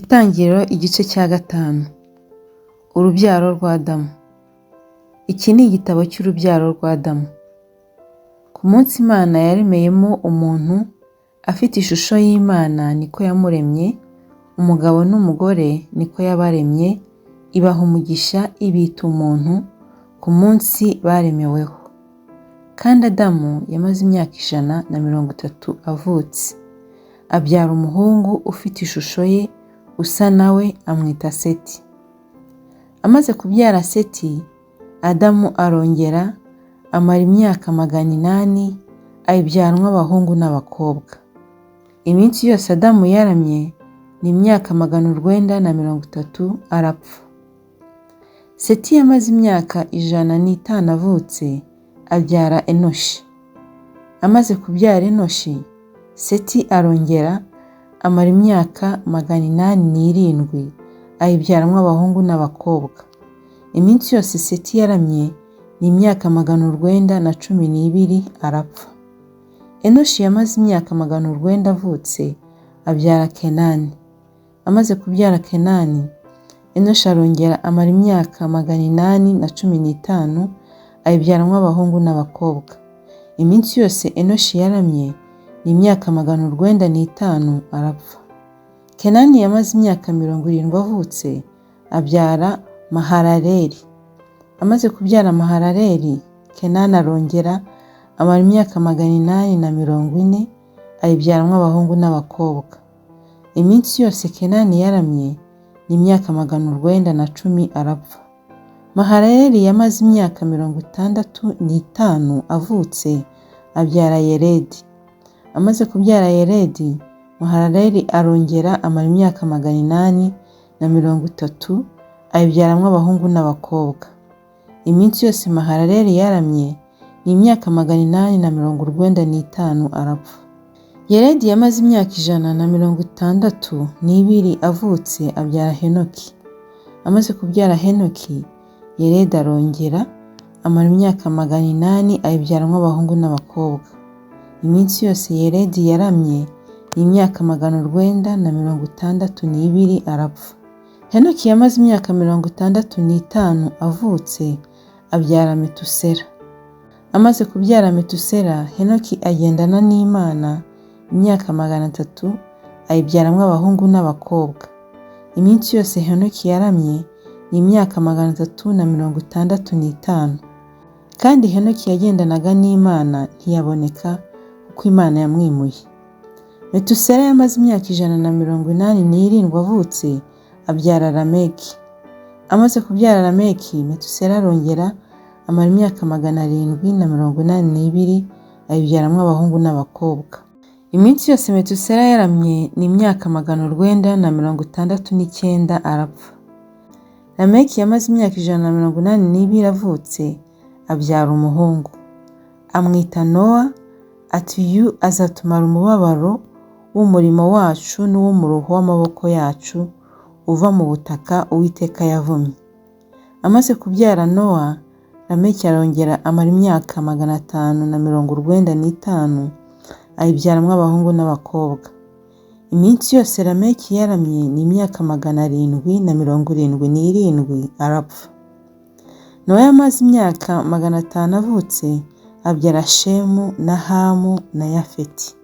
Itangiriro igice cya 5. Urubyaro rwa Adamu. Iki ni igitabo cy'urubyaro rwa Adamu. Ku munsi Imana yaremeyemo umuntu afite ishusho y'Imana niko yamuremye, umugabo n'umugore niko yabaremye, ibaha umugisha ibita umuntu ku munsi baremeweho. Kandi Adamu yamaze imyaka 130 avutse, abyara umuhungu ufite ishusho ye usa nawe amwita Seti. Amaze kubyara Seti, Adamu arongera amara imyaka 800 ayibyaramo abahungu n'abakobwa. Iminsi yose Adamu yaramye ni imyaka 930 arapfa. Seti yamaze imyaka 105 avutse abyara Enoshi. Amaze kubyara Enoshi, Seti arongera amara imyaka 807 ayibyaramo abahungu n'abakobwa. Iminsi yose Seti yaramye ni imyaka 912 arapfa. Enoshi yamaze imyaka 900 avutse abyara Kenani. Amaze kubyara Kenani, Enoshi arongera amara imyaka 815 ayibyaramo abahungu n'abakobwa. Iminsi yose Enoshi yaramye ni imyaka 905 arapfa. Kenani yamaze imyaka 70 avutse abyara Mahalaleli. Amaze kubyara Mahalaleli, Kenani arongera amara imyaka 840 ayibyaramo abahungu n'abakobwa. Iminsi yose Kenani yaramye ni imyaka 910 arapfa. Mahalaleli yamaze imyaka 65 avutse abyara Yeredi. Amaze kubyara Yeredi, Mahalaleli arongera amara imyaka 830 ayibyaramo abahungu n'abakobwa. Iminsi yose Mahalaleli yaramye ni imyaka 895 arapfa. Yeredi yamaze imyaka 162 avutse abyara Henoki. Amaze kubyara Henoki, Yeredi arongera amara imyaka 800 ayibyaramo abahungu n'abakobwa. Iminsi yose Yeredi yaramye ni imyaka 962 arapfa. Henoki yamaze imyaka 65 avutse abyara Metusela. Amaze kubyara Metusela, Henoki agendana n'Imana imyaka 300 ayibyaramo abahungu n'abakobwa. Iminsi yose Henoki yaramye ni imyaka 365. Kandi Henoki yagendanaga n'Imana ntiyaboneka kuko Imana yamwimuye. Metusela yamaze imyaka 187 avutse abyara Lameki. Amaze kubyara Lameki, Metusela arongera amara imyaka 782 ayibyaramo abahungu n'abakobwa. Iminsi yose Metusela yaramye ni imyaka 969 arapfa. Lameki yamaze imyaka 182 avutse abyara umuhungu. Amwita Nowa, ati uyu azatumara umubabaro w'umurimo wacu n'uw'umuruho w'amaboko yacu uva mu butaka Uwiteka yavumye. Amaze kubyara Nowa, Lameki arongera amara imyaka 595 ayibyaramo abahungu n'abakobwa. Iminsi yose Lameki yaramye ni imyaka 777 arapfa. Nowa yamaze imyaka 500 avutse abyara Shemu na Hamu na Yafeti.